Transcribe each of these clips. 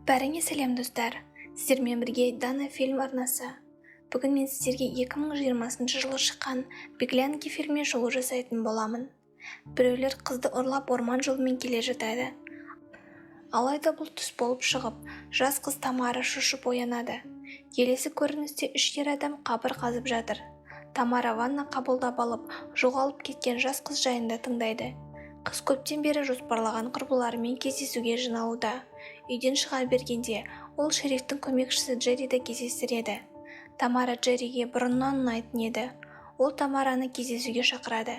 Бәріңе сәлем, достар! Сіздермен бірге Дана Фильм арнасы. Бүгін мен сіздерге 2020 жылы шыққан «Беглянки» фильміне шолу жасайтын боламын. Біреулер қызды ұрлап, орман жолымен келе жатады. Алайда бұл түс болып шығып, жас қыз Тамара шошып оянады. Келесі көріністе үш ер адам қабір қазып жатыр. Тамара ванна қабылдап алып, жоғалып кеткен жас қыз жайында тыңдайды. Қыз көптен бері жоспарлаған құрбыларымен кездесуге жиналуда. Үйден шыға бергенде ол шерифтің көмекшісі Джерриді кездестіреді. Тамара Джерриге бұрыннан ұнайтын еді. Ол Тамараны кездесуге шақырады,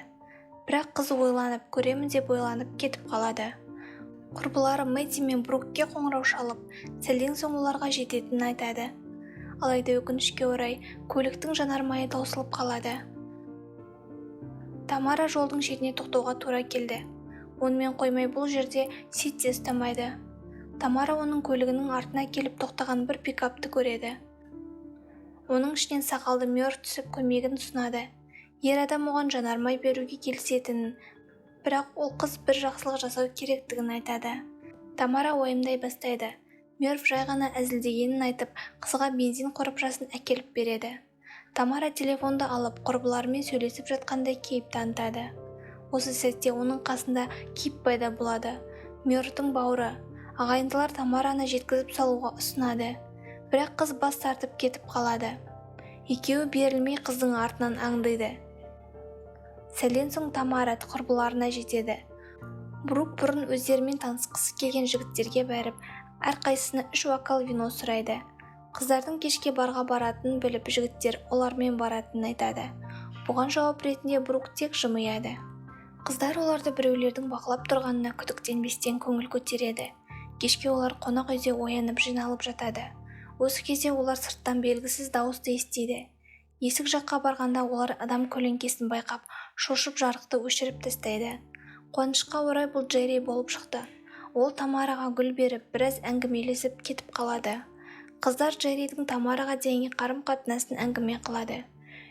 бірақ қыз ойланып көремін деп ойланып кетіп қалады. Құрбылары Мэдди мен Брукке қоңырау шалып, сәлден соң оларға жететінін айтады. Алайда, өкінішке орай, көліктің жанармайы таусылып қалады. Тамара жолдың шетіне тоқтауға тура келді. Онымен қоймай, бұл жерде сет те ұстамайды. Тамара оның көлігінің артына келіп тоқтаған бір пикапты көреді. Оның ішінен сақалды Мёрф түсіп, көмегін ұсынады. Ер адам оған жанармай беруге келісетінін, бірақ ол қыз бір жақсылық жасау керектігін айтады. Тамара уайымдай бастайды. Мёрф жай ғана әзілдегенін айтып, қызға бензин қорапшасын әкеліп береді. Тамара телефонды алып, құрбыларымен сөйлесіп жатқандай кейіп танытады. Осы сәтте оның қасында Кип пайда болады, Мёрфтің бауыры. Ағайындылар Тамараны жеткізіп салуға ұсынады, бірақ қыз бас тартып кетіп қалады. Екеуі берілмей, қыздың артынан аңдиды. Сәлден соң Тамара құрбыларына жетеді. Брук бұрын өздерімен танысқысы келген жігіттерге барып, әрқайсысына үш бокал вино сұрайды. Қыздардың кешке барға баратынын біліп, жігіттер олармен баратынын айтады. Бұған жауап ретінде Брук тек жымияды. Қыздар оларды біреулердің бақылап тұрғанына күдіктенбестен көңіл көтереді. Кешке олар қонақ үйде оянып, жиналып жатады. Осы кезде олар сырттан белгісіз дауысты естиді. Есік жаққа барғанда олар адам көлеңкесін байқап, шошып, жарықты өшіріп тастайды. Қуанышқа орай, бұл Джерри болып шықты. Ол Тамараға гүл беріп, біраз әңгімелесіп кетіп қалады. Қыздар Джерридің Тамараға деген қарым-қатынасын әңгіме қылады.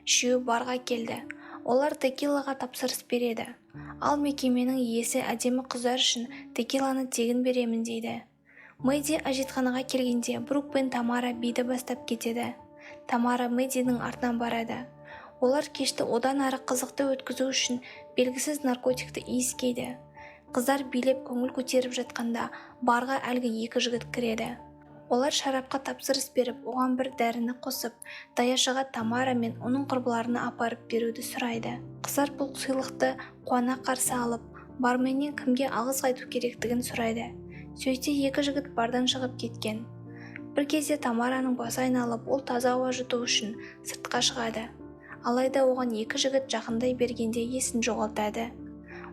Үшеуі барға келді. Олар текилаға тапсырыс береді. Ал мекеменің иесі әдемі қыздар үшін текиланы тегін беремін дейді. Мэдди әжетханаға келгенде, Брук пен Тамара биді бастап кетеді. Тамара Мэддидің артынан барады. Олар кешті одан ары қызықты өткізу үшін белгісіз наркотикті иіскейді. Қыздар билеп, көңіл көтеріп жатқанда, барға әлгі екі жігіт кіреді. Олар шарапқа тапсырыс беріп, оған бір дәріні қосып, даяшыға Тамара мен оның құрбыларына апарып беруді сұрайды. Қыздар бұл сыйлықты қуана қарсы алып, барменнен кімге алғыс айту керектігін сұрайды. Сөйтсе, екі жігіт бардан шығып кеткен. Бір кезде Тамараның басы айналып, ол таза ауа жұту үшін сыртқа шығады. Алайда оған екі жігіт жақындай бергенде есін жоғалтады.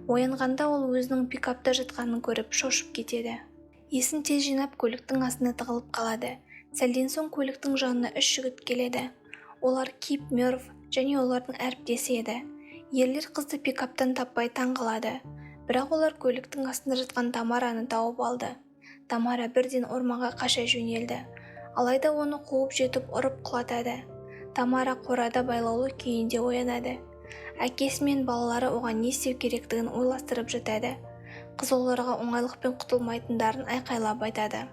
Оянғанда ол өзінің пикапта жатқанын көріп, шошып кетеді. Есін тез жинап, көліктің астына тығылып қалады. Сәлден соң көліктің жанына үш жігіт келеді. Олар Кип, Мёрф және олардың әріптесі еді. Ерлер қызды пикаптан таппай таң қалады, бірақ олар көліктің астында жатқан Тамараны тауып алды. Тамара бірден орманға қаша жөнелді. Алайда оны қуып жетіп, ұрып құлатады. Тамара қорада байлаулы күйінде оянады. Әкесі мен балалары оған не істеу керектігін ойластырып жатады. Қыз оларға оңайлықпен құтылмайтындарын айқайлап айтады.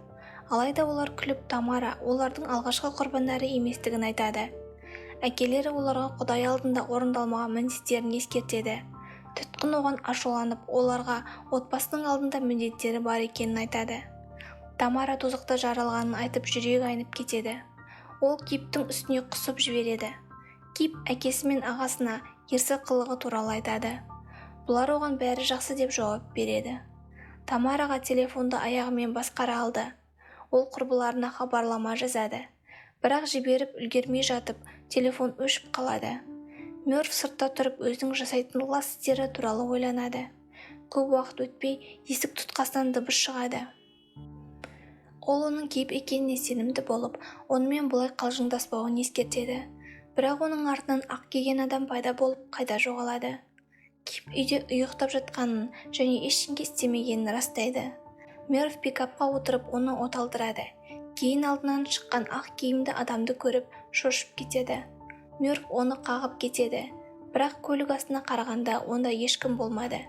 Алайда олар күліп, Тамара олардың алғашқы құрбандары еместігін айтады. Әкелері оларға Құдай алдында орындалмаған міндеттерін ескертеді. Тұтқын оған ашуланып, оларға отбасының алдында міндеттері бар екенін айтады. Тамара тозақта жаралғанын айтып, жүрегі айнып кетеді. Ол Киптің үстіне құсып жібереді. Кип әкесі мен ағасына ерсі қылығы туралы айтады. Бұлар оған бәрі жақсы деп жауап береді. Тамараға телефонды аяғымен басқара алды. Ол құрбыларына хабарлама жазады, бірақ жіберіп үлгермей жатып, телефон өшіп қалады. Мёрф сыртта тұрып, өзінің жасайтын лас істері туралы ойланады. Көп уақыт өтпей, есік тұтқасынан дыбыс шығады. Ол оның Кип екеніне сенімді болып, онымен бұлай қалжыңдаспауын ескертеді. Бірақ оның артынан ақ киген адам пайда болып, қайта жоғалады. Кип үйде ұйықтап жатқанын және ештеңе істемегенін растайды. Мёрф пикапқа отырып, оны оталдырады. Кейін алдынан шыққан ақ киімді адамды көріп, шошып кетеді. Мёрф оны қағып кетеді, бірақ көлік астына қарағанда, онда ешкім болмады.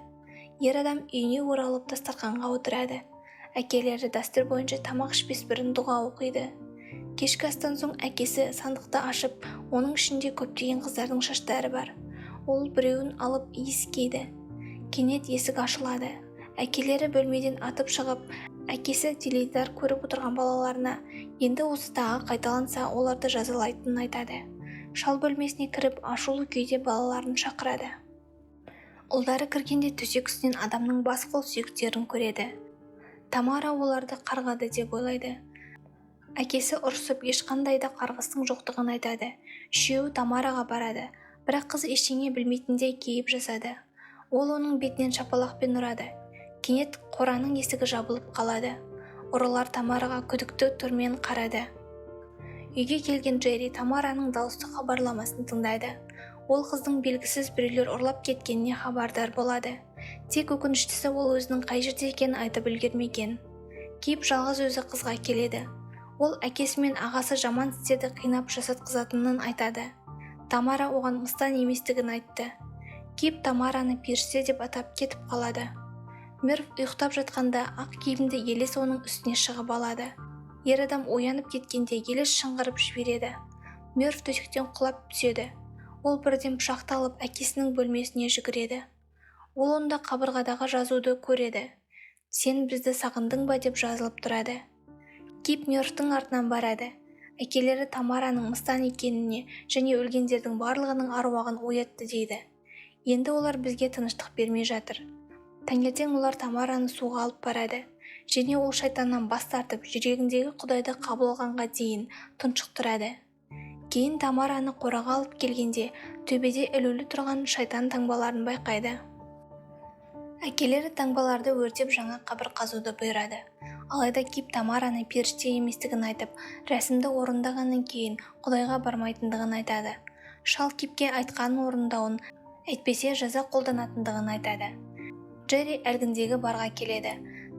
Ер адам үйіне оралып, дастарханға отырады. Әкелері дәстүр бойынша тамақ ішпес бұрын дұға оқиды. Кешкі астан соң әкесі сандықты ашып, оның ішінде көптеген қыздардың шаштары бар. Ол біреуін алып иіскейді. Кенет есік ашылады. Әкелері бөлмеден атып шығып, әкесі теледидар көріп отырған балаларына енді осы тағы қайталанса, оларды жазалайтынын айтады. Шал бөлмесіне кіріп, ашулы күйде балаларын шақырады. Ұлдары кіргенде төсек үстінен адамның бас қол сүйектерін көреді. Тамара оларды қарғады деп ойлайды. Әкесі ұрсып, ешқандай да қарғыстың жоқтығын айтады. Үшеуі Тамараға барады, бірақ қыз ештеңе білмейтіндей кейіп жасады. Ол оның бетінен шапалақпен ұрады. Кенет қораның есігі жабылып қалады. Ұрылар Тамараға күдікті түрмен қарады. Үйге келген Джерри Тамараның дауысты хабарламасын тыңдайды. Ол қыздың белгісіз біреулер ұрлап кеткеніне хабардар болады. Тек өкініштісі, ол өзінің қай жерде екенін айтып үлгермеген. Кип жалғыз өзі қызға келеді. Ол әкесі мен ағасы жаман істерді қинап жасатқызатынын айтады. Тамара оған мыстан еместігін айтты. Кип Тамараны періште деп атап кетіп қалады. Мерф ұйықтап жатқанда ақ киімді елес оның үстіне шығып алады. Ер адам оянып кеткенде елес шыңғырып жібереді. Мерф төсектен құлап түседі. Ол бірден пышақты алып, әкесінің бөлмесіне жүгіреді. Ол онда қабырғадағы жазуды көреді. «Сен бізді сағындың ба?» деп жазылып тұрады. Кип Мерфтің артынан барады. Әкелері Тамараның мыстан екеніне және өлгендердің барлығының аруағын оятты дейді. Енді олар бізге тыныштық бермей жатыр. Таңертең олар Тамараны суға алып барады және ол шайтаннан бас тартып, жүрегіндегі құдайды қабыл алғанға дейін тұншықтырады. Кейін Тамараны қораға алып келгенде, төбеде ілулі тұрған шайтан таңбаларын байқайды. Әкелері таңбаларды өртеп, жаңа қабір қазуды бұйырады. Алайда Кип Тамараны періште еместігін айтып, рәсімді орындағаннан кейін құдайға бармайтындығын айтады. Шал Кипке айтқанын орындауын, әйтпесе жаза қолданатындығын айтады. Джерри әлгіндегі барға келеді.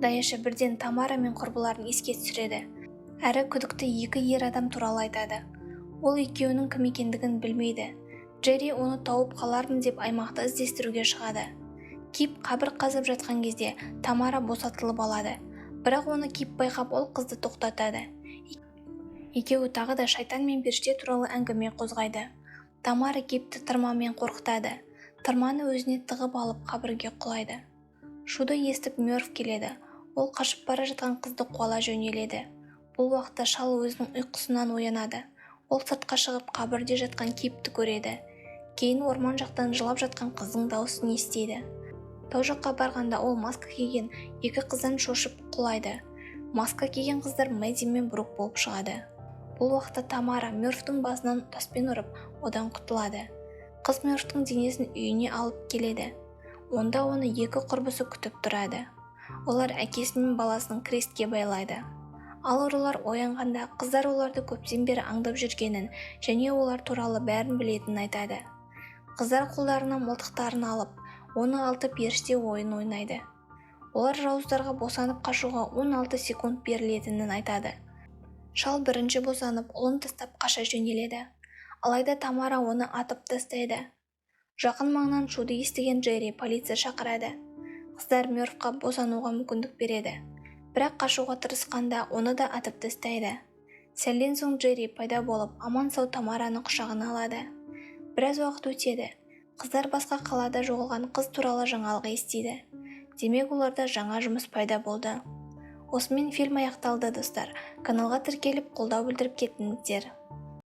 Даяшы бірден Тамара мен құрбыларын еске түсіреді. Әрі күдікті екі ер адам туралы айтады. Ол екеуінің кім екендігін білмейді. Джерри оны тауып қалармын деп аймақты іздестіруге шығады. Кип қабір қазып жатқан кезде Тамара босатылып алады. Бірақ оны Кип байқап, ол қызды тоқтатады. Екеуі тағы да шайтан мен періште туралы әңгіме қозғайды. Тамара Кипті тырмамен қорқытады. Тырманы өзіне тығып алып, қабірге құлайды. Шуды естіп, Мерф келеді. Ол қашып бара жатқан қызды қуала жөнеледі. Бұл уақытта шал өзінің ұйқысынан оянады. Ол сыртқа шығып, қабірде жатқан Кипті көреді. Кейін орман жақтан жылап жатқан қыздың дауысын естиді. Тау жаққа барғанда ол маска киген екі қыздан шошып құлайды. Маска киген қыздар Мэдди мен Брук болып шығады. Бұл уақытта Тамара Мерфтің басынан таспен ұрып, одан құтылады. Қыз Мерфтің денесін үйіне алып келеді. Онда оны екі құрбысы күтіп тұрады. Олар әкесі мен баласын крестке байлайды. Ал ұрылар оянғанда, қыздар оларды көптен бері аңдып жүргенін және олар туралы бәрін білетінін айтады. Қыздар қолдарына мылтықтарын алып, 16 періште ойын ойнайды. Олар жауыздарға босанып қашуға 16 секунд берілетінін айтады. Шал бірінші босанып, ұлын тастап қаша жөнеледі. Алайда Тамара оны атып тастайды. Жақын маңнан шуды естіген Джерри полиция шақырады. Қыздар Мерфқа босануға мүмкіндік береді. Бірақ қашуға тырысқанда оны да атып тастайды. Сәлден соң Джерри пайда болып, аман-сау Тамараны құшағына алады. Біраз уақыт өтеді. Қыздар басқа қалада жоғалған қыз туралы жаңалық естиді. Демек, оларда жаңа жұмыс пайда болды. Осымен фильм аяқталды, достар. Каналға тіркеліп, қолдау білдіріп кетіңіздер.